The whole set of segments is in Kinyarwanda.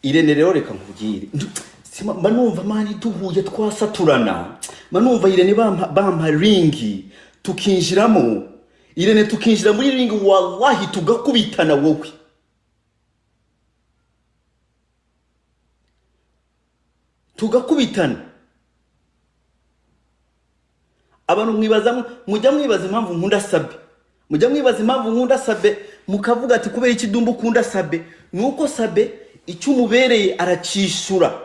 Irene rero reka nkubwire. Mba numva man duhuye twasaturana, mba numva Irene bampa ring tukinjiramo, Irene tukinjira muri ring, wallahi tugakubitana wowe. Tugakubitana. Abantu mwibaza, mujya mwibaza impamvu nkunda Sabe, mujya mwibaza impamvu nkunda Sabe, mukavuga ati kubera iki Dumba ukunda Sabe? Nuko Sabe icyo umubereye aracishura.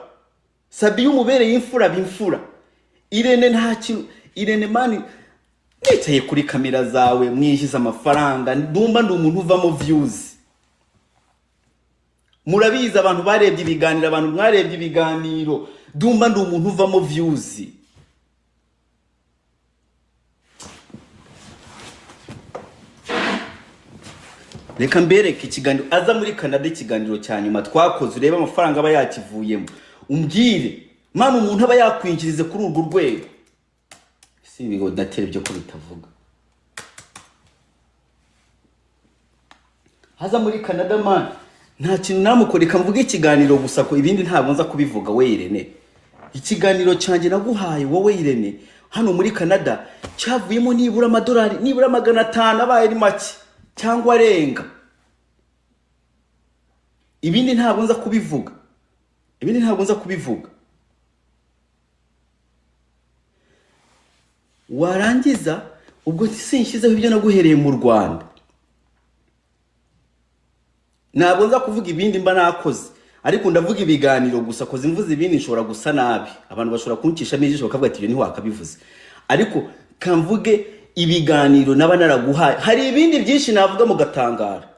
Sabe iyo umubereye imfura aba imfura. Irene nta kintu. Irene man, nicaye kuri kamera zawe mwinjiza amafaranga. Ndumva ndi umuntu uvamo views, murabizi abantu barebye ibiganiro, abantu mwarebye ibiganiro, Dumba ndi umuntu uvamo views. Reka mbereke ikiganiro aza muri Canada, ikiganiro cya nyuma twakoze, urebe amafaranga aba yakivuyemo, umbwire man umuntu aba yakwinjirize kuri urwo rwego. Si ibigo datera ibyo ko bitavuga. Haza muri Canada man, nta kintu namukora. Reka mvuge ikiganiro gusa, ko ibindi ntabwo nza kubivuga. We Irene, ikiganiro cyanjye naguhaye wowe Irene hano muri Canada cyavuyemo nibura amadolari nibura 500, abaye ari make cyangwa arenga. Ibindi ntabwo nza kubivuga, ibindi ntabwo nza kubivuga. Warangiza ubwo sinshyizeho ibyo naguhereye mu Rwanda, ntabwo nza kuvuga ibindi mba nakoze, ariko ndavuga ibiganiro gusa, koze imvuze ibindi nshobora gusa nabi, abantu bashobora kuncishamo ijisho bakavuga ati ibyo ntiwakabivuze. Ariko kamvuge ibiganiro naba naraguhaye, hari ibindi byinshi navuga mugatangara.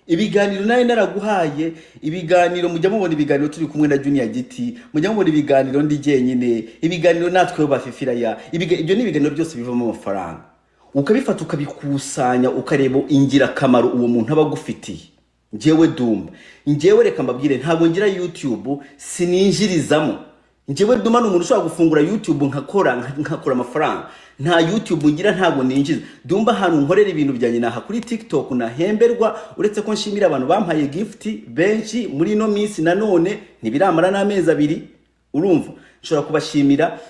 Ibiganiro nawe naraguhaye ibiganiro, mujya mubona ibiganiro turi kumwe na Junior Giti, mujya mubona ibiganiro ndi jyenyine, ibiganiro natwe bafifiraya. Ibyo ni ibiganiro byose bivamo amafaranga, ukabifata ukabikusanya, ukareba ingirakamaro uwo muntu aba agufitiye. Njyewe Dumba, njyewe reka mbabwire, ntabwo ngira YouTube, sininjirizamo. Njyewe Dumba ni umuntu ushobora gufungura YouTube nkakora amafaranga. Nta YouTube ngira, ntabwo ninjiza. Dumba ahantu nkorera ibintu byanjye naha kuri TikTok nahemberwa, uretse ko nshimira abantu bampaye gift benshi muri ino minsi, nanone ntibiramara n'amezi 2, urumva nshobora kubashimira.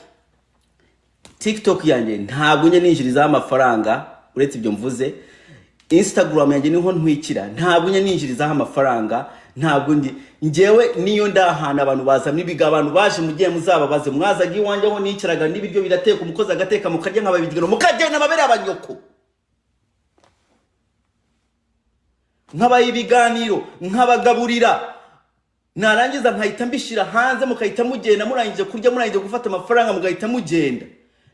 TikTok yanjye ntabwo njya ninjirizaho amafaranga, uretse ibyo mvuze. Instagram yanjye niho ntwikira, ntabwo njya ninjirizaho amafaranga, ntabwo ndi njyewe. Niyo ndahana abantu bazana ibiga, abantu baje mugiye muzababaze, mwazaga iwanjye aho nicaraga n'ibiryo birateka, umukozi agateka, mukarya nk'ababigiro, mukagenda amabere abanyoko, nkabaha ibiganiro, nkabagaburira, narangiza nkahita mbishyira hanze, mukahita mugenda murangije kurya, murangije gufata amafaranga mugahita mugenda.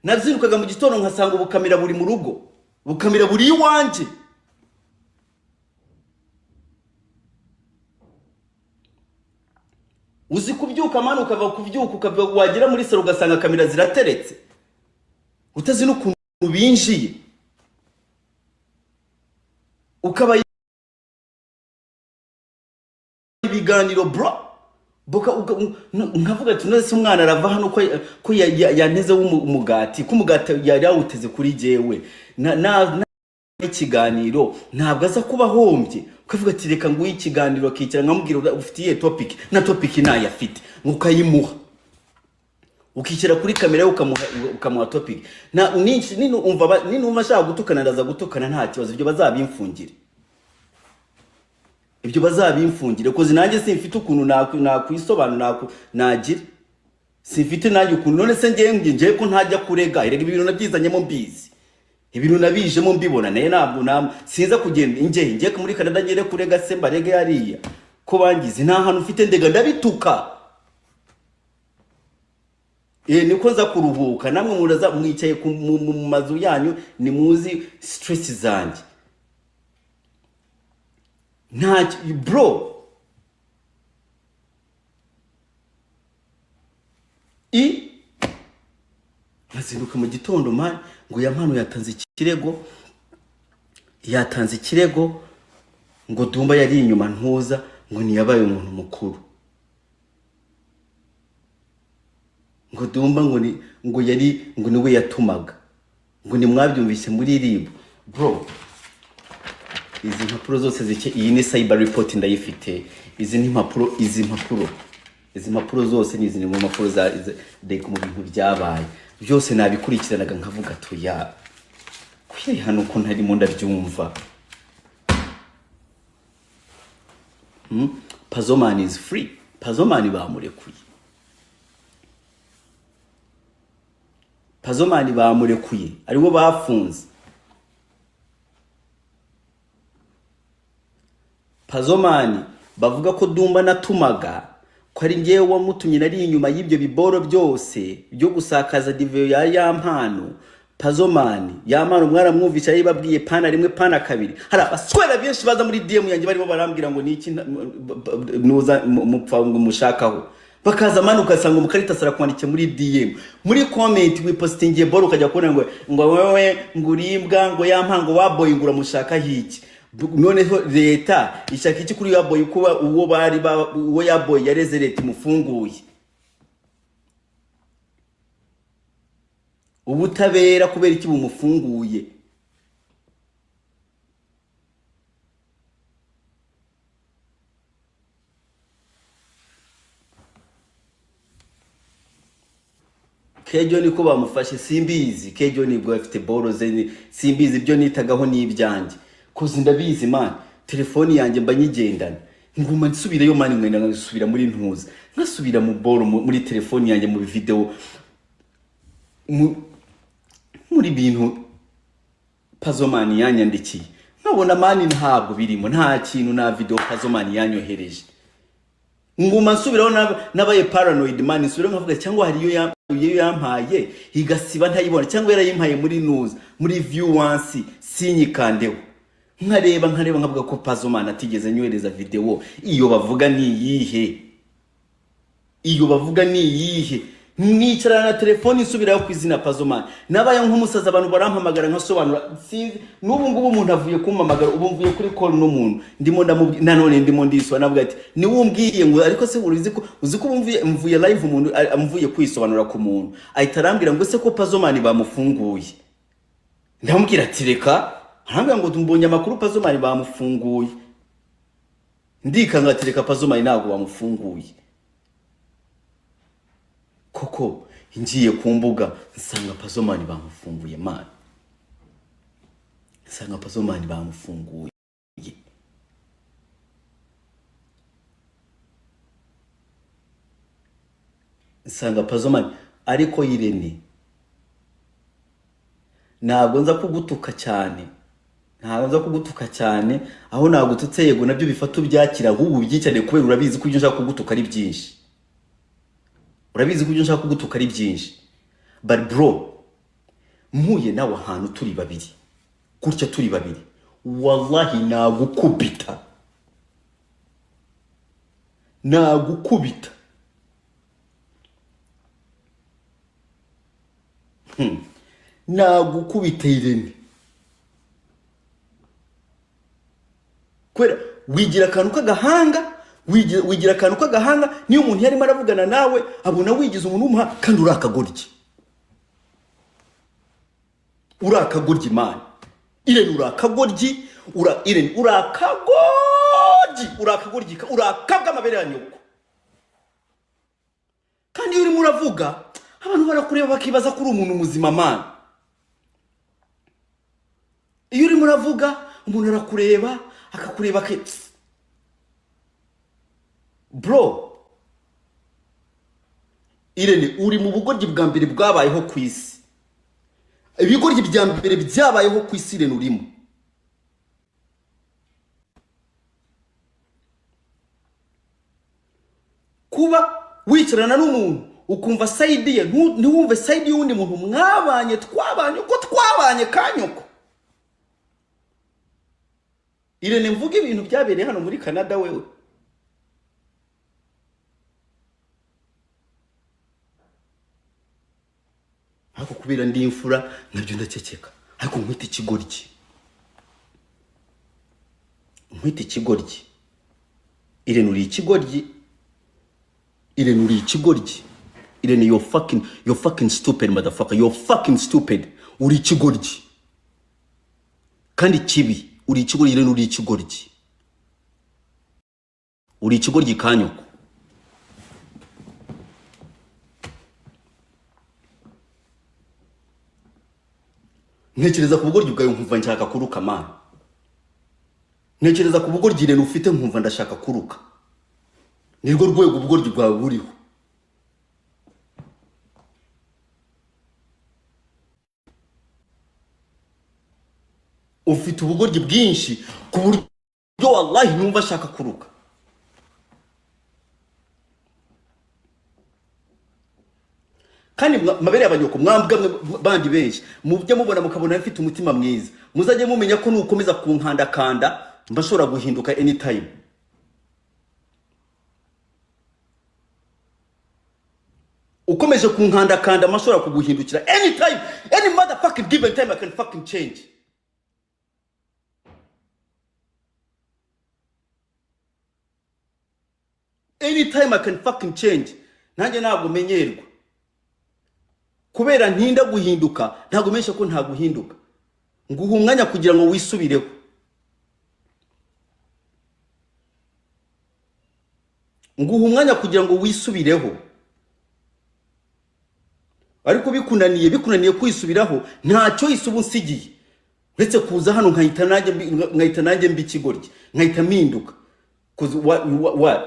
Nazindukaga mu gitondo nkasanga ubukamera buri mu rugo, bukamera buri iwanjye. Uzi kubyuka man, ukava kubyuka ukava wagera muri salo ugasanga kamera zirateretse, utazi n'ukuntu binjiye, ukaba ibiganiro bro. Boka nkavuga ati none se umwana arava hano ko yantezeho umugati, ko umugati yari yawuteze kuri jyewe na ikiganiro ntabwo aza kuba ahombye? Ukavuga ati reka nguhe ikiganiro, akicara nkamubwira ufite iyihe topic, na topic ntayo afite, ukayimuha, ukicara kuri kamera ye ukamuha topic. Na ninumva ashaka gutukana ndaza gutukana, nta kibazo, ibyo bazabimfungire, ibyo bazabimfungire, koze nanjye simfite ukuntu nakwisobanura, nagira simfite nanjye ukuntu. None se ngewe ko ntajya kurega? Erega ibintu nabyizanyemo mbizi, ibintu nabijemo mbibona, naye ntabwo sinza kugenda nge muri Canada ngere kurega se mbarege hariya ko bangize? Nta hantu mfite ndega, ndabituka. Niko nza kuruhuka, namwe muraza mwicaye mu mazu yanyu, nimuzi stress zanjye. Nta bro i nkazinduka mu gitondo man, ngo ya mpano yatanze ikirego, yatanze ikirego ngo Dumba yari inyuma, ntuza ngo ntiyabaye umuntu mukuru, ngo Dumba ngo ni ngo yari ngo niwe yatumaga, ngo nimwabyumvise muri RIB bro. Izi mpapuro zose zike, iyi ni cyber report ndayifite. Izi ni impapuro, izi mpapuro zose ni izi, ni mu mpapuro za like mu bintu byabaye byose nabikurikiranaga, nkavuga tuya kuya hano ko ntarimo ndabyumva. Pazoman is free. Pazoman bamurekuye. Pazoman bamurekuye, ariwo bafunze. Pazomani bavuga ko Dumba natumaga, ko ari ngewe wamutumye, nari inyuma y'ibyo biboro byose byo gusakaza diveyo ya Yampano. Pazomani, Yampano mwaramwumvisha, yababwiye pana rimwe, pana kabiri. Hari abaswera benshi baza muri DM yanjye barimo barambwira ngo niki nuza mupfa ngo mushakaho, bakaza mani, ugasanga umukaritasi arakwandikiye muri DM, muri comment wipostingiye boro, ukajya kubona ngo wewe ngo urimbwa, ngo Yampa, ngo waboye, ngo uramushakaho iki? Noneho leta ishaka iki kuri yaboye, kuba uwo bari uwo yaboye yareze leta imufunguye? Ubutabera kubera iki bumufunguye? Kejo niko bamufashe, simbizi. Kejo nibwo afite boro ze, simbizi. Ibyo nitagaho ni ibyanjye, 'cause ndabizi man, telefoni yanjye mba nyigendana, nguma nsubireyo man, ngenda ngasubira muri ntuza, nkasubira mu boro, muri telefoni yanjye, mu video, muri bintu Pazomani yanyandikiye, nkabona man ntabwo birimo, nta kintu, nta video Pazomani yanyohereje. Nguma nsubiraho, nabaye paranoid man, nsubiraho nkavuga cyangwa hari iyo iyo yampaye igasiba ntayibona, cyangwa yarayimpaye muri news, muri view once sinyikandeho, nkareba nkareba nkavuga ko Pazomani atigeze anyohereza video. Iyo bavuga ni iyihe? Iyo bavuga ni iyihe? Nicarana na telefoni nsubirayo ku izina Pazomani, nabaye nk'umusazi. Abantu barampamagara nkasobanura. Sinzi n'ubu ngubu umuntu avuye kumpamagara, ubu mvuye kuri call n'umuntu, ndimo ndamubwi nanone ndimo ndisobanura, navuga ati niwe umbwiye ngo ariko se uzi ko ubu mvuye live, umuntu mvuye kwisobanura ku muntu, ahita arambwira ngo se ko Pazomani bamufunguye? Ndamubwira ati reka. Arambwira ngo mbonye amakuru Pazomani bamufunguye. Ndikanga ati reka, Pazomani ntabwo bamufunguye koko. Ngiye ku mbuga nsanga Pazomani bamufunguye man, nsanga Pazomani bamufunguye. Nsanga Pazomani. Ariko Irene, ntabwo nza kugutuka cyane, ntabwo nza kugutuka cyane. Aho nagututse, yego nabyo bifata ubyakira, ahubwo ubyicare, kubera urabizi ko ibyo nshaka kugutuka ari byinshi. Urabizi ko ibyo nshaka kugutuka ari byinshi. But bro, mpuye nawe ahantu turi babiri gutya, turi babiri, wallahi nagukubita, nagukubita. Nagukubita Irene, kubera wigira akantu k'agahanga, wigira akantu k'agahanga. Niyo umuntu yarimo aravugana nawe abona wigize umuntu w'umuha, kandi uri akagoryi, uri akagoryi man. Irene, uri akagoryi. Irene, uri akagoryi, uri akagoryi, uri akabwa amabere ya nyoko. Kandi iyo urimo uravuga abantu barakureba bakibaza ko uri umuntu muzima man. Iyo urimo uravuga umuntu arakureba, akakureba ake. Bro Irene, uri mu bugoryi bwa mbere bwabayeho ku isi, ibigoryi bya mbere byabayeho ku isi Irene urimo. Kuba wicarana n'umuntu ukumva side ye, ntiwumve side y'undi muntu mwabanye, twabanye uko twabanye kanyoko. Irene, mvuga ibintu byabereye hano muri Canada wewe. Ariko kubera ndi imfura nabyo ndaceceka. Ariko nkwita ikigoryi, nkwita ikigoryi. Irene, uri ikigoryi. Irene, uri ikigoryi. Irene, you're fucking stupid motherfucker, you're fucking stupid. Uri ikigoryi kandi kibi. Uri ikigoryi rero, uri ikigoryi, uri ikigoryi kanyoko. Ntekereza ku bugoryi bwawe nkumva nshaka kuruka, man. Ntekereza ku bugoryi rero ufite nkumva ndashaka kuruka. Nirwo rwego ubugoryi bwawe buriho. Ufite ubugoryi bwinshi ku buryo wallahi numva ashaka kuruka. Kandi mabere y'abanyoko, mwambwa mwe bandi benshi mujya mubona mukabona mfite umutima mwiza, muzajye mumenya ko nukomeza kunkandakanda mba nshobora guhinduka anytime. Ukomeje kunkandakanda mba nshobora kuguhindukira anytime, any motherfucking given time I can fucking change. Anytime I can fucking change. Nanjye ntabwo menyerwa kubera ntinda guhinduka. Ntabwo menshi ko ntaguhinduka, nguha umwanya kugira ngo wisubireho. Nguha umwanya kugira ngo wisubireho, ariko bikunaniye kwisubiraho, ntacyo isuba unsigiye uretse kuza hano nkahita nanjye mba ikigoryi, nkahita mpinduka. 'Cause what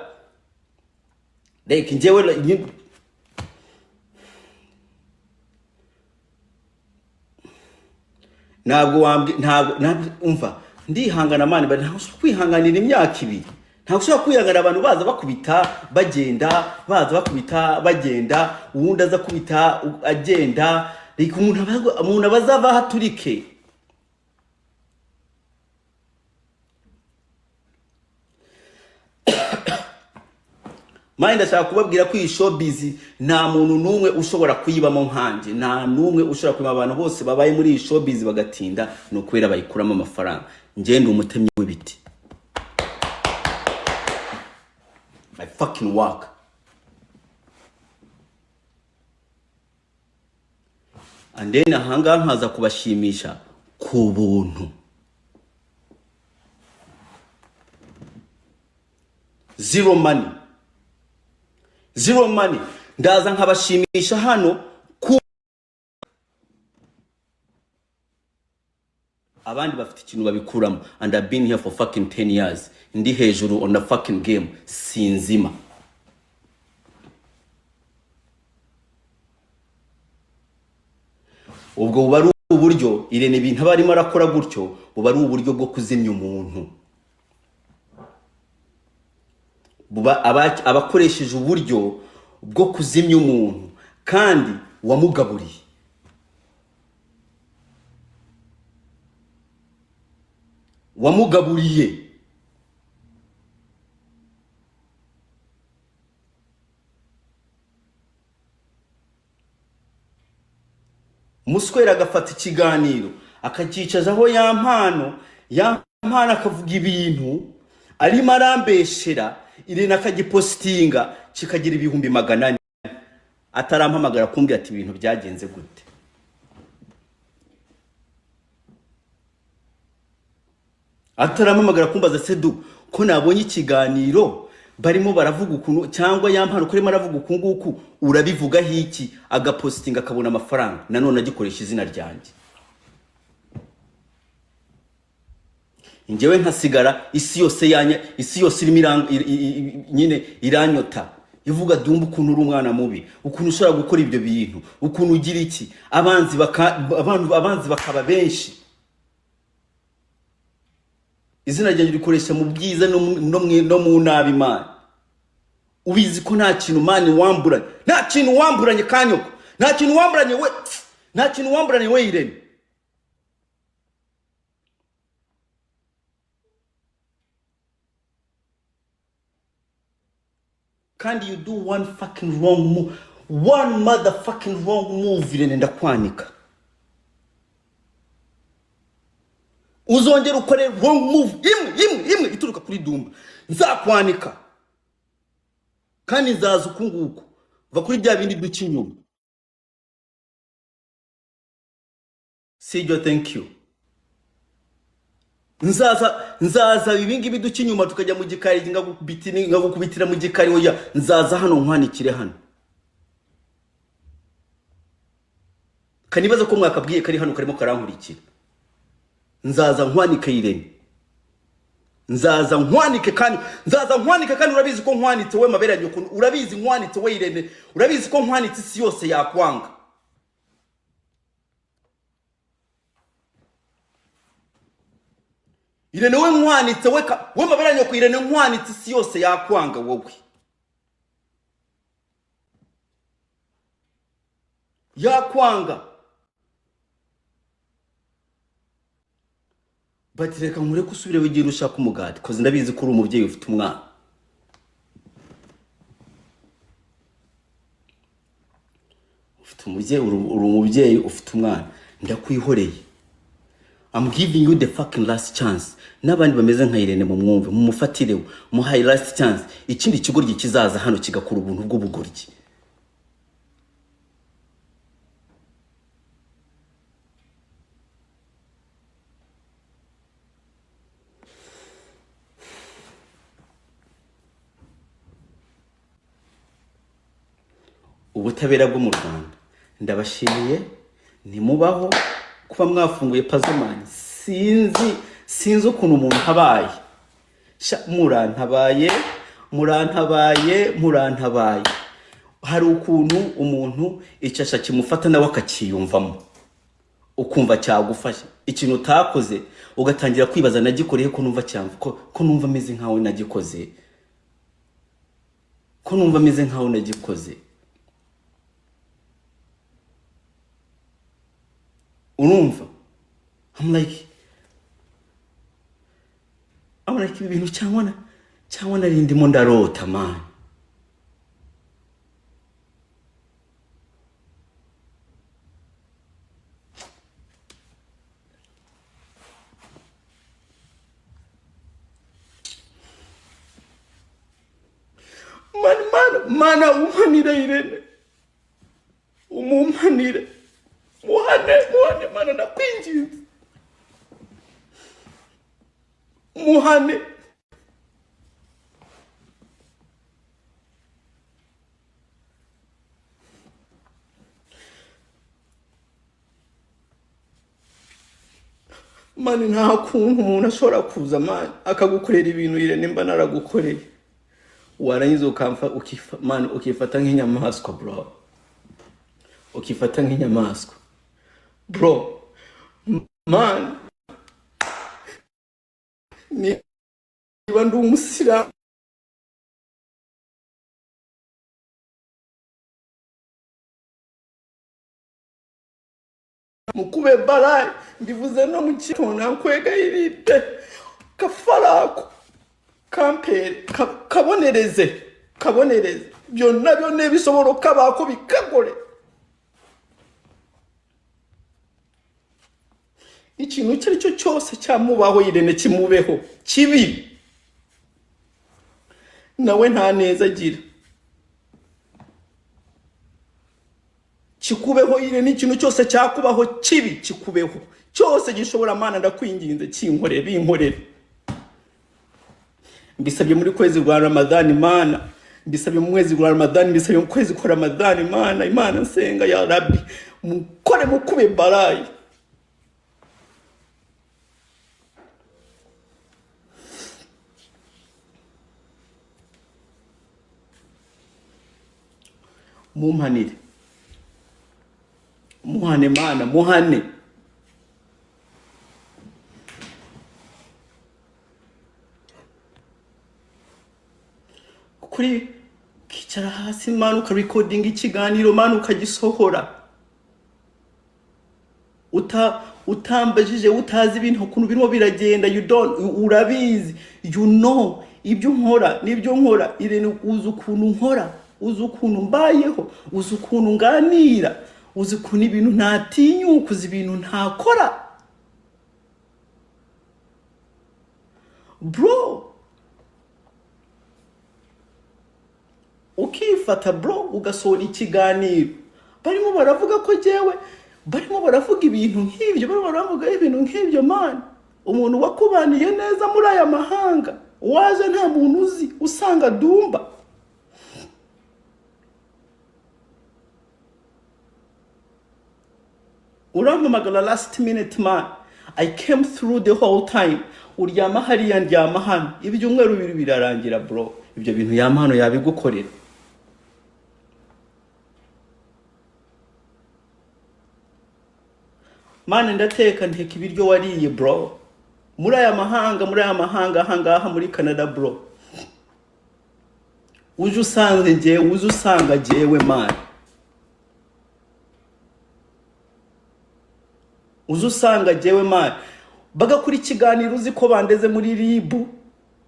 like njyewe like, ntabwo wambwi ntabwo umva, ndihangana man, bari ntabwo ushobora kwihanganira imyaka 2, ntabwo ushobora kwihanganira abantu baza bakubita bagenda, baza bakubita bagenda, uwundi aza kubita agenda. Like umuntu aba azava aho aturike. Man, ndashaka kubabwira ko iyi showbiz nta muntu n'umwe ushobora kuyibamo nkanjye, nta n'umwe ushobora kuyiba. Abantu bose babaye muri iyi showbiz bagatinda ni ukubera bayikuramo amafaranga. Njye ndi umutemyi w'ibiti. I fucking work and then ahangaha nkaza kubashimisha ku buntu, zero money, zero money. Ndaza nkabashimisha hano ku abandi bafite ikintu babikuramo, and I've been here for fucking 10 years, ndi hejuru on the fucking game, sinzima. Ubwo buba ari uburyo Irene ibintu aba arimo arakora gutyo, buba ari uburyo bwo kuzimya umuntu, buba abakoresheje uburyo bwo kuzimya umuntu kandi wamugaburiye. Wamugaburiye. Muswera agafata ikiganiro akacyicazaho ya mpano, ya mpano akavuga ibintu arimo arambeshera Irene, akagipositinga kikagira 400,000, atarampamagara kumbwira ati ibintu byagenze gute. Atarampamagara kumbaza sedu ko nabonye ikiganiro barimo baravuga ukuntu, cyangwa ya mpano ko arimo aravuga uku nguku, urabivugaho iki? Agapositinga akabona amafaranga, nanone agikoresha izina ryanjye, njyewe nkasigara isi yose yanya, isi yose irimo nyine iranyota, ivuga dumba ukuntu uri umwana mubi, ukuntu ushobora gukora ibyo bintu, ukuntu ugira iki, abanzi baka, abantu abanzi bakaba benshi. Izina ryanjye rikoresha mu byiza no mu nabi. Man, ubizi ko nta kintu, man, wamburanye, nta kintu wamburanye kanyoko, nta kintu wamburanye we, nta kintu wamburanye we Irene. Kandi you do one fucking wrong move, one motherfucking wrong move, Irene, ndakwanika. Uzongera ukore wrong move imwe, imwe, imwe ituruka kuri Dumba, nzakwanika kandi nzaza uku nguku. Va kuri bya bindi duca inyuma. Sibyo? Thank you. Nzaza ibingibi duca inyuma tukajya mu gikari, ngagukubitira mu gikari. Oya, nzaza hano nkwanikire hano. Kanibaza ko mwakabwiye kari hano karimo karankurikira. Nzaza nkwanike, Irene, nzaza nkwanike, kandi nzaza nkwanike, kandi urabizi ko nkwanitse we mabere ya nyoko. Urabizi nkwanitse we, Irene, urabizi ko nkwanitse isi yose yakwanga. Irene we, nkwanitse we, we mabere ya nyoko, Irene, nkwanitse isi yose yakwanga wowe, yakwanga. But reka nkureke usubire wigire ushaka umugati, 'cause ndabizi ko uri umubyeyi ufite umwana, ufite umubyeyi, uri umubyeyi ufite umwana. Ndakwihoreye. I'm giving you the fucking last chance. N'abandi bameze nka Irene mumwumve, mumufatireho, muhaye last chance. Ikindi kigoryi kizaza hano kigakora ubuntu bw'ubugoryi, ubutabera bwo mu Rwanda, ndabashimiye, ntimubaho kuba mwafunguye Pazomani. Sinzi ukuntu umuntu abaye. Sha, murantabaye, murantabaye, murantabaye. Hari ukuntu umuntu icyasha kimufata nawe akakiyumvamo, ukumva cyagufashe ikintu utakoze, ugatangira kwibaza: nagikoreye ko numva cyamva, ko numva ameze nkaho nagikoze, ko numva ameze nkaho nagikoze? Urumva, I'm like ibi bintu cyangwa nari ndimo ndarota, man? Man, man, mana, umpanire Irene, umumpanire, muhane, muhane. Mana, ndakwinginze, muhane. Man, nta kuntu umuntu ashobora kuza, man, akagukorera ibintu, Irene, mba naragukoreye, warangiza ukamfa man, ukifata nk'inyamaswa, bro, ukifata nk'inyamaswa, bro. Man, niba ndi umusilamu, mukube barayi, mbivuze no mu kintu, nkwegayiridde kafaraako kampere kabonereze, kabonereze byonna byonna ebisobola okukabaako bikagole. Ikintu icyo ari cyo cyose cyamubaho, Irene, kimubeho kibi. Nawe nta neza agira. Kikubeho, Irene, ikintu cyose cyakubaho kibi kikubeho cyose gishobora. Mana, ndakwinginze, kinkorere, binkorere. Mbisabye muri kwezi rwa Ramadhani, Mana, mbisabye mu mwezi rwa Ramadhani, mbisabye mu kwezi kwa Ramadhani. Mana, Imana nsenga, ya Rabbi, mukore mukube barayi. Mumpanire, muhane, Mana, muhane. Kuri ukicara hasi, Mana, ukarecordinga ikiganiro, Mana, ukagisohora utambajije, utazi ibintu ukuntu birimo biragenda. You don't, urabizi, you know ibyo nkora n'ibyo nkora. Irene, uzi ukuntu nkora, uzi ukuntu mbayeho, uzi ukuntu nganira, uzi ukuntu ibintu ntatinyuka, uzi ibintu ntakora, bro. Ukifata, bro, ugasohora ikiganiro barimo baravuga ko jyewe, barimo baravuga ibintu nk'ibyo, barimo baravuga ibintu nk'ibyo, man. Umuntu wakubaniye neza muri aya mahanga, waje nta muntu uzi, usanga Dumba. Urampamagara last minute, man. I came through the whole time. Uryama hariya, ndyama hano, ibyumweru 2 birarangira, bro. Ibyo bintu yama hano yabigukorera. Man, ndateka, nteka ibiryo wariye, bro. Muri aya mahanga, muri aya mahanga, ahangaha muri Canada, bro, uje usanze njyewe, uje usanga jyewe, man, uze usanga jyewe, man, bagakora ikiganiro uzi ko bandeze muri RIB,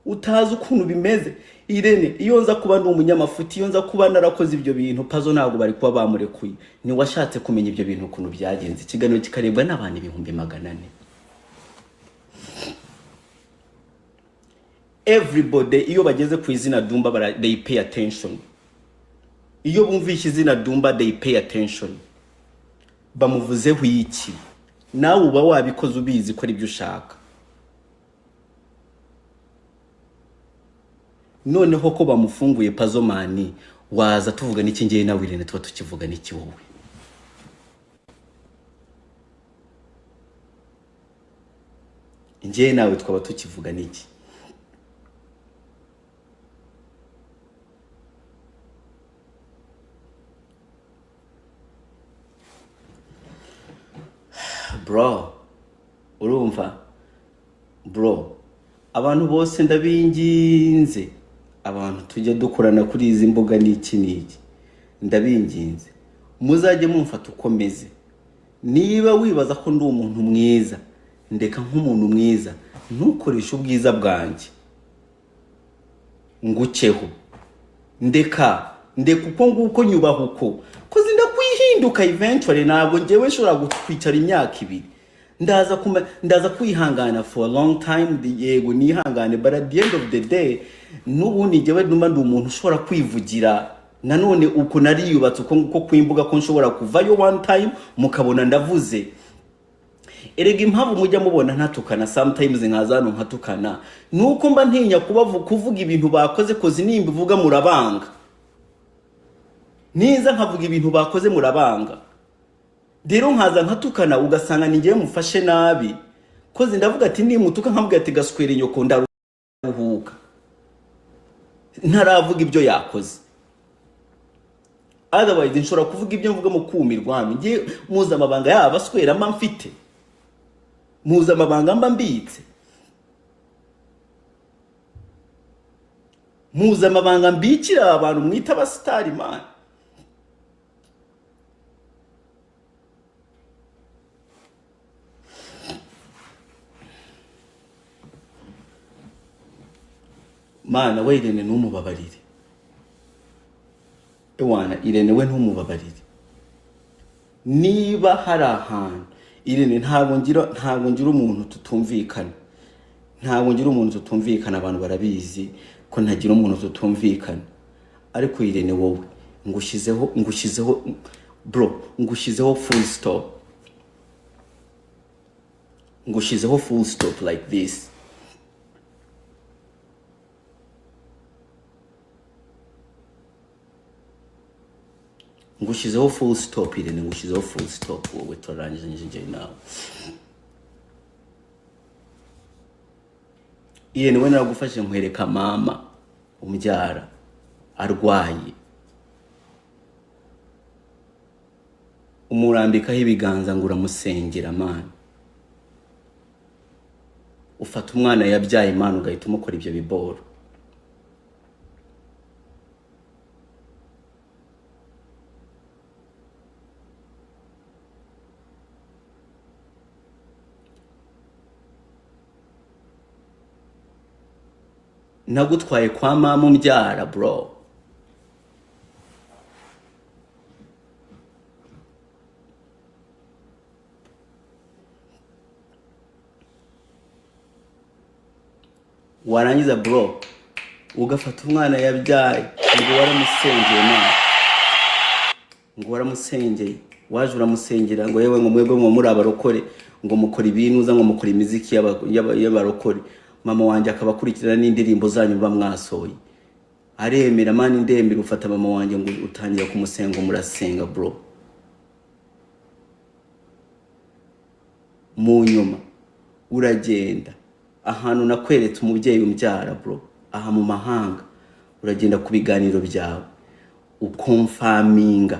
utazi ukuntu bimeze. Irene, iyo nza kuba ndi umunyamafuti, iyo nza kuba narakoze ibyo bintu, Pazo ntabwo bari kuba bamurekuye. Ntiwashatse kumenya ibyo bintu ukuntu byagenze, ikiganiro kikarebwa n'abantu 400,000. Everybody, iyo bageze ku izina Dumba, they pay attention. Iyo bumvishe izina Dumba, they pay attention. Bamuvuzeho iki? Nawe uba wabikoze ubizi ko aribyo ushaka. Noneho ko bamufunguye Pazo, man, waza tuvuga n'iki? Ngewe nawe Irene tuba tukivuga n'iki wowe? Ngewe nawe twaba tukivuga n'iki? Bro, urumva, bro, abantu bose ndabinginze, abantu tujya dukorana kuri izi mbuga n'iki n'iki, ndabinginze, muzajye mumfata uko meze. Niba wibaza ko ndi umuntu mwiza, ndeka nk'umuntu mwiza. Ntukoreshe ubwiza bwanjye nguceho. Ndeka, ndeka uko nguko, nyubaha uko koze, ndakwihinduka eventually. Ntabwo njyewe nshobora kwicara imyaka 2. Ndaza kwihangana for a long time, yego nihangane, but at the end of the day, n'ubundi njyewe numva ndi umuntu ushobora kwivugira. Nanone uko nariyubatse uko nguko kwimbuga ko nshobora kuvayo one time mukabona ndavuze. Erega impamvu mujya mubona ntatukana sometimes, nkaza hano nkatukana, nuko mba ntinya kuvuga ibintu bakoze, koze nimba ivuga murabanga. Niza nkavuga ibintu bakoze murabanga. Rero nkaza nkatukana, ugasanga ni njyewe mufashe nabi, koze ndavuga ati nimutuka nkavuga ati gaswera inyoko, ndaruhuka ntaravuga ibyo yakoze. Otherwise nshobora kuvuga ibyo mvuga mu kumirwa hano. Njye muzi amabanga yaba baswera mba mfite, muzi amabanga mba mbitse, muzi amabanga mbikira abantu mwita abasitari, man. Mana we, Irene ntumubabarire. Ewana, Irene we ntumubabarire. Niba hari ahantu Irene, ntabwo ngira umuntu tutumvikana, ntabwo ngira umuntu tutumvikana. Abantu barabizi ko ntagira umuntu tutumvikana. Ariko Irene, wowe ngushyizeho, ngushyizeho, bro, ngushyizeho full stop, ngushyizeho full stop like this. Ngushyizeho full stop, Irene, ngushyizeho full stop. Wowe turarangije njye nawe. Irene we, naragufashe nkwereka mama umbyara arwaye, umurambikaho ibiganza ngo uramusengera, man. Ufata umwana yabyaye, man, ugahita umukora ibyo biboro. Nagutwaye kwa mama umbyara, bro. Warangiza, bro, ugafata umwana yabyaye ngo waramusengeye, man, ngo waramusengeye. Waje uramusengera ngo yewe, ngo mwebwe ngo muri abarokore, ngo mukora ibinuza, ngo mukora imiziki y'abarokore. Mama wanjye akaba akurikirana n'indirimbo zanyu muba mwasohoye, aremera. Man, ndemera. Ufata mama wanjye ngo utangira kumusenga, murasenga bro. Mu nyuma uragenda ahantu nakweretse umubyeyi umbyara bro, aha mu mahanga, uragenda ku biganiro byawe uconfirminga.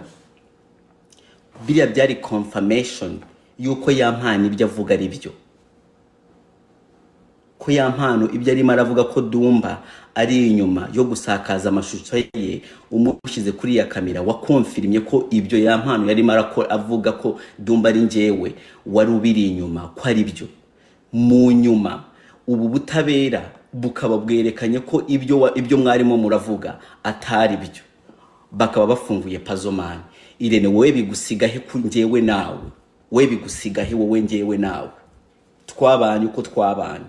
Biriya byari confirmation yuko Yampano ibyo avuga ari byo, ko Yampano ibyo arimo aravuga ko Dumba ari inyuma yo gusakaza amashusho ye, umushyize kuri ya kamera, waconfirmye ko ibyo Yampano yarimo arakora avuga ko Dumba ari njyewe wari ubiri inyuma, ko ari byo. Mu nyuma ubu butabera bukaba bwerekanye ko ibyo mwarimo muravuga atari byo, bakaba bafunguye Pazomani. Irene, wowe bigusigahe ku njyewe nawe? Wowe bigusigahe? Wowe, njyewe nawe twabanye uko twabanye.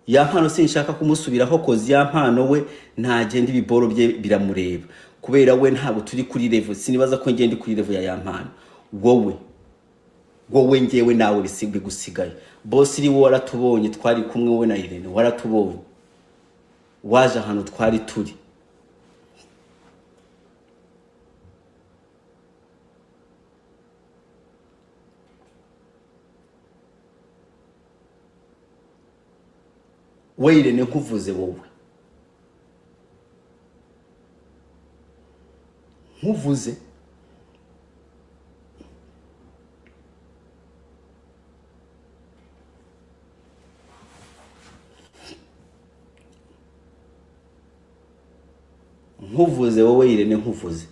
Yampano sinshaka kumusubiraho, 'cause Yampano we ntagenda, ibiboro bye biramureba, kubera we ntabwo turi kuri level. Sinibaza ko ngenda kuri level ya Yampano. Wowe, njyewe nawe bigusigaye. Boss iri, wowe waratubonye, twari kumwe, wowe na Irene waratubonye, waje ahantu twari turi. We Irene, nkuvuze wowe, nkuvuze. Nkuvuze wowe Irene, nkuvuze.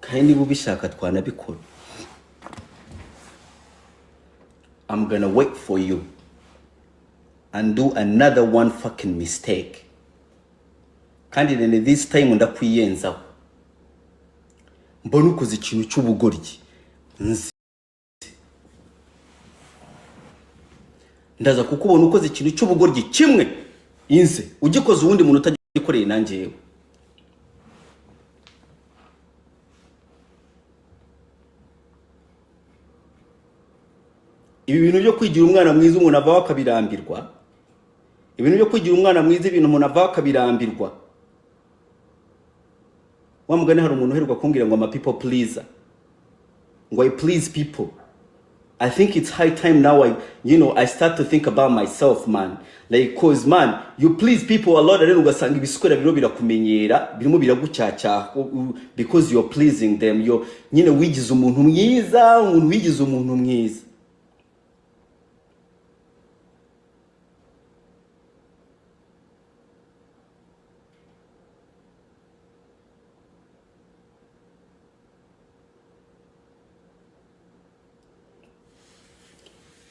Kandi niba ubishaka twanabikora. I'm gonna wait for you and do another one fucking mistake. Kandi Irene, this time ndakwiyenzaho, mbona ukoze ikintu cy'ubugoryi, nzi ndaza kukubona ukoze ikintu cy'ubugoryi kimwe, inze ugikoze uwundi muntu utagikoreye nanjyewe. Ibi bintu byo kwigira umwana mwiza, umuntu avaho akabirambirwa. Ibintu byo kwigira umwana mwiza, ibintu umuntu avaho akabirambirwa. Wa mugani, hari umuntu uheruka kumbwira ngo ama people pleaser, ngo I please people. I think it's high time now I you know I start to think about myself, man. Like, 'cause man, you please people a lot, rero ugasanga ibisukura biro birakumenyera, birimo biragucyacyaha because you're pleasing them. You nyine wigize umuntu mwiza, umuntu wigize umuntu mwiza.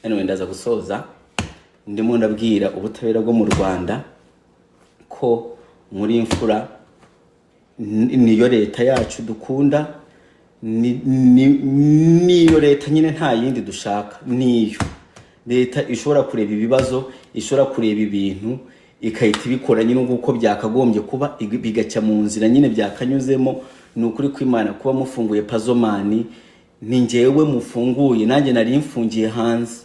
Anyway, ndaza gusoza ndimo ndabwira ubutabera bwo mu Rwanda ko muri imfura niyo leta yacu dukunda, niyo leta nyine, nta yindi dushaka. Niyo leta ishobora kureba ibibazo, ishobora kureba ibintu, ikahita ibikora nyine nk'uko byakagombye kuba, bigacya mu nzira nyine byakanyuzemo. Ni ukuri kw'Imana, kuba mufunguye Pazomani, ni njyewe mufunguye, nanjye nari mfungiye hanze,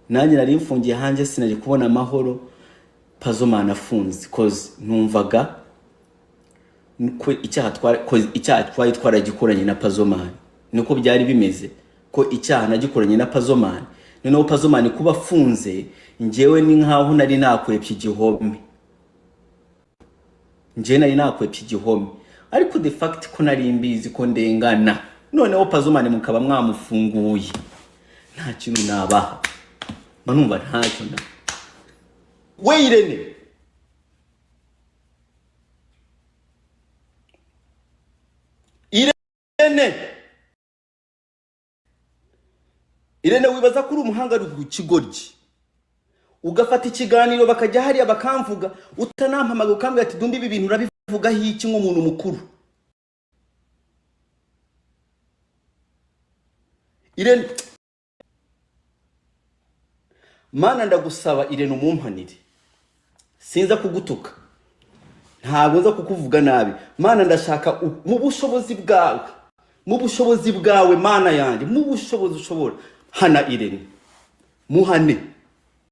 nanjye nari mfungiye hanze, sinari kubona amahoro Pazomani afunze, 'cause numvaga ko icyaha twari, 'cause icyaha twari twaragikoranye na Pazomani, niko byari bimeze, ko icyaha nagikoranye na Pazomani. Noneho Pazomani kuba afunze, njyewe ni nkaho nari nakwepye igihome, njyewe nari nakwepye igihome. Ariko the fact ko nari mbizi ko ndengana, noneho Pazomani mukaba mwamufunguye, nta kintu nabaha, mba numva ntacyo na we Irene. Irene, Irene, wibaza ko uri umuhanga, ari ku kigoryi, ugafata ikiganiro bakajya hariya bakamvuga, utanampamaga ukambwira ati: "Dumba, ibi bintu urabivugaho iki nk'umuntu mukuru?" Irene, Mana, ndagusaba Irene umumpanire. Sinza kugutuka, ntabwo nza kukuvuga nabi. Mana, ndashaka mu bushobozi bwawe, mu bushobozi bwawe, Mana yanjye, mu bushobozi ushobora, hana Irene, muhane.